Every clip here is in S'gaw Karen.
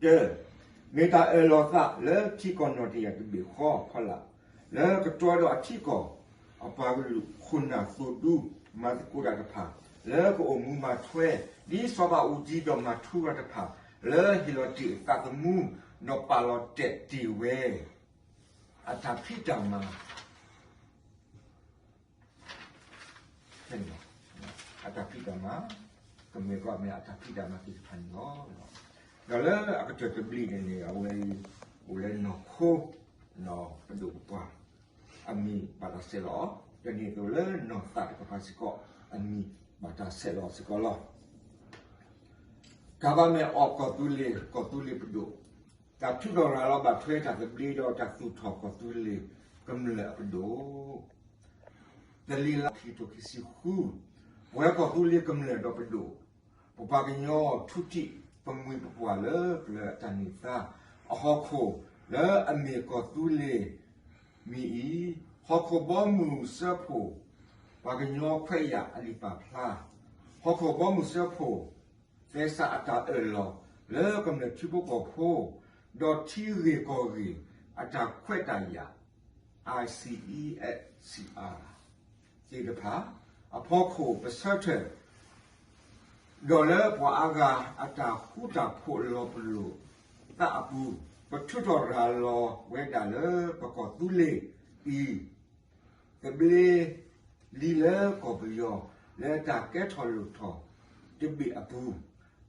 တၢ, မ့ၢ်တၢ်အၢၣ်လီၤသးလၢထံကီၢ်နီၣ်တယၢ်တဘ့ၣ်ဃီအဖီလာ်, လၢကတြီဒီးအထံကီၢ်, အပှၤကလုာ်ခိၣ်နၢ်သိၣ်ဒူမၤသကိးတၢ်တဖၣ်, လၢကအိၣ်မူမၤထွဲ ဒ်စီၤဘးအူကၠံဒီးမၤထူရၤတဖၣ်, လၢဟ့ၣ်လီၤတ့ၢ်အသးသမူ, ဒီးပာ်လီၤတဲာ်တ့ၢ်ဝဲ အတၢ်ဖံးတၢ်မၤ ဖဲန့ၣ်လီၤ. အတၢ်ဖံးတၢ်မၤ, ကမ့ၢ်ကွၢ်မ့ၢ်အတၢ်ဖံးတၢ်မၤသ့ၣ်တဖၣ်န့ၣ်လီၤ. ဒီးလၢအကတၢၢ်တဘျီန့ၣ်န့ၣ် အဝဲအံၤ အိၣ်လၢနီၢ်ခိ ပဒိၣ်ပပှၢ် အမံၤဘၣ်တၢ်ဆဲးလီၤ, ဒ်န့ၣ်အသိးလၢနီၢ်သးတကပၤစ့ၢ်ကီး အမံၤဘၣ်တၢ်ဆဲးလီၤစ့ၢ်ကီးလီၤ. တၢ်ဘၣ်မ့ၢ်အီၣ်ကီၢ်သူလ့ၤ, ကီၢ်သူလ့ၤပဒိၣ်, တၢ်ထုးထီၣ်ရၤလီၤဘၣ်ထွဲတၢ်သဘျ့ဒီးတၢ်သူၣ်ထီၣ်ကီၢ်သူလ့ၤကမျၢၢ်အပဒိၣ်, တလံၤလါခံကထိခံဆံဃု, ပဝဲကီၢ်သူလ့ၤကမျၢၢ်ဒီးပဒိၣ်, ပပှၤကညီထူတံၢ်ပမှံၤပပှၢ်လၢပျၢၤအတၢ်န့ၢ်သါအဟီၣ်ခိၣ် လၢအမ့ၢ်ကီၢ်သူလ့ၤ မံၤအံၤ, ဟီၣ်ခိၣ်ဘီမုၢ်စၢဖှိၣ်, ပှၤကညီခွဲးယာ်အလံာ်ပာ်ဖျါ, ဟီၣ်ခိၣ်ဘီမုၢ်စၢဖှိၣ်, သဲစးအတၢ်အၢၣ်လီၤလၢကမျၢၢ်ထံဖိကီၢ်ဖိ, ဒီးထံဂ့ၢ်ကီၢ်ဂ့ၢ်အတၢ်ခွဲးတၢ်ယာ် ICESCR သ့ၣ်တဖၣ်အဖီခိၣ်ပဆၢထၢၣ် ဒီးလၢပှၤအါဂၤအတၢ်ဃူတၢ်ဖိးလီၤပလိာ်သးအပူၤ, ပထုးထီၣ်ရၤလီၤဝဲဒၣ်လၢပကီၢ်သူလ့ၤအံၤ, သဘျ့လံလၢကီၢ်ပယီၤ လၢတၢ်ကဲထီၣ်လိၣ်ထီၣ်တဘ့ၣ်အပူၤ,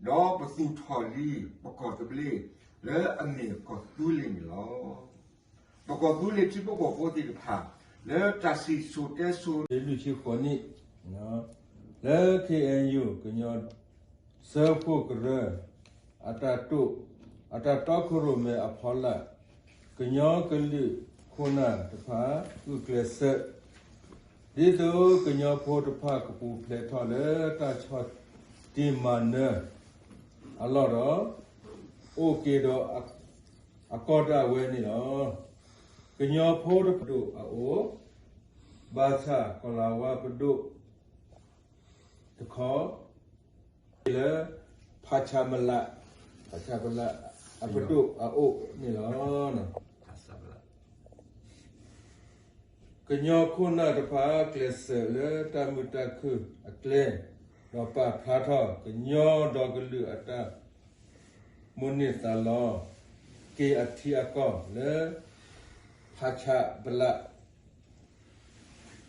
ဒီးပသူၣ်ထီၣ်လံပကီၢ်သဘျ့လၢအမ့ၢ်ကီၢ်သူလ့ၤန့ၣ်လီၤ. ပကီၢ်သူလ့ၤထံဖိကီၢ်ဖိသ့ၣ်တဖၣ် လၢတၢ်စံၣ်စိၤတဲစိၤ လွံၢ်ဆံဃိးနံၣ် လၢ KNU ကညီစၢဖှိၣ်ကရၢ အတၢ်တိာ်, အတၢ်တီခိၣ်ရိၣ်မဲအဖီလာ်, ကညီကလုာ်ခိၣ်နၢ်တဖၣ်ဂုာ်ကျဲးစၢး, ဒ်သိးကညီဖိတဖၣ်ကပူၤဖျဲးထီၣ်လၢတၢ်ဆီၣ်တံၢ်မၤနၢၤအလီၢ်ဒီး အိၣ်က့ၤဒီးအကီၢ်ဒၣ်ဝဲန့ၣ်လီၤ. ကညီဖိတဖၣ်ပဒိၣ်အအိၣ်, ဘၣ်ဆၣ်ကီၢ်လၤဝါပဒိၣ်တခီ လၢ ဖးဆးပလး, ဖးဆးပလးအပဒိၣ်အအိၣ်န့ၣ်လီၤ. ကညီခိၣ်နၢ်တဖၣ်ကျဲးစၢးလၢတၢ်မုာ်တၢ်ခုၣ်အကျဲ, ဒီးပာ်ဖျါထီၣ်ကညီဒီကလုာ်အတၢ်မိၣ်န့ၢ်သးလီ က့ၤအထံအကီၢ်လၢ ဖးဆးပလး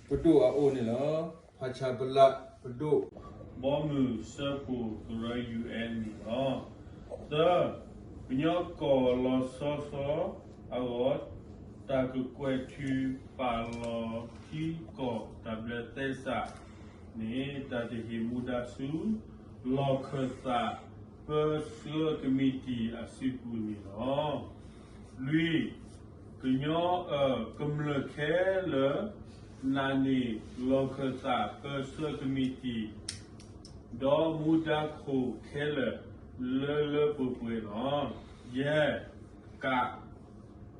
ပဒိၣ်အအိၣ်န့ၣ်လီၤ. ဖးဆးပလးပဒိၣ် ဘီမုၢ်စၢဖှိၣ်ကရၢ UN န့ၣ်လီၤ. သၢ, ကညီကီၢ်လီၤဆီဆီအဂီၢ် တၢ်ကကွဲးထုးပာ်လီၤထံကီၢ်တၢ်ဘျၢသဲစးန့ၣ် တၢ်တဟ့ၣ်မူဒါဆူ လီၢ်ခၢၣ်သးပၢဆှၢကမံးတံာ်အစုပူၤန့ၣ်လီၤ. လွံၢ်, ကညီအၢၣ် ကမျၢၢ်ခဲလၢာ် နာ်န့ၢ်လီၢ်ခၢၣ်သးပၢဆှၢကမံးတံာ် ဒီးမူဒါခိၣ်ခဲလၢာ် လၢလၢပှဲၤပှဲၤလီၤ. ယဲၢ်, ကး,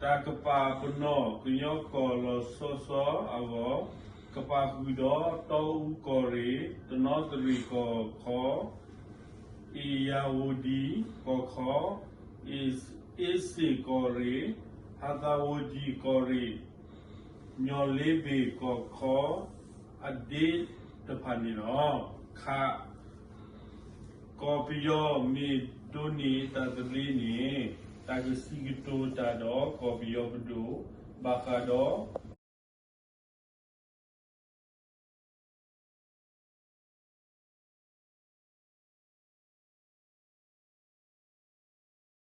တၢ်ကပာ်ပနီၣ်ကညီကီၢ်လီၤဆီဆီအဂီၢ် ကပာ်ဃုာ်ဒီး တီအူကီၢ်ရ့ၣ်, တနီသရံၣ်ကီၢ်ခီ, အ့ၣ်ယၣ်ဝတံၣ်ကီၢ်ခီ, အ့စ့ၣ်ကီၢ်ရ့ၣ်, ဟးသးဝတံၣ်ကီၢ်ရ့ၣ်, ညီၣ်လ့ဘ့ၣ်ကီၢ်ခီ အဒ့တဖၣ်န့ၣ်လီၤ. ခး, ကီၢ်ပယီၤမ့ၢ်ဒိးန့ၢ်တၢ်သဘျ့န့ၣ် တၢ်ကစံးကတိၤတၢ်ဒီးကီၢ်ပယီၤပဒိၣ် ဘၣ်ဃးဒီး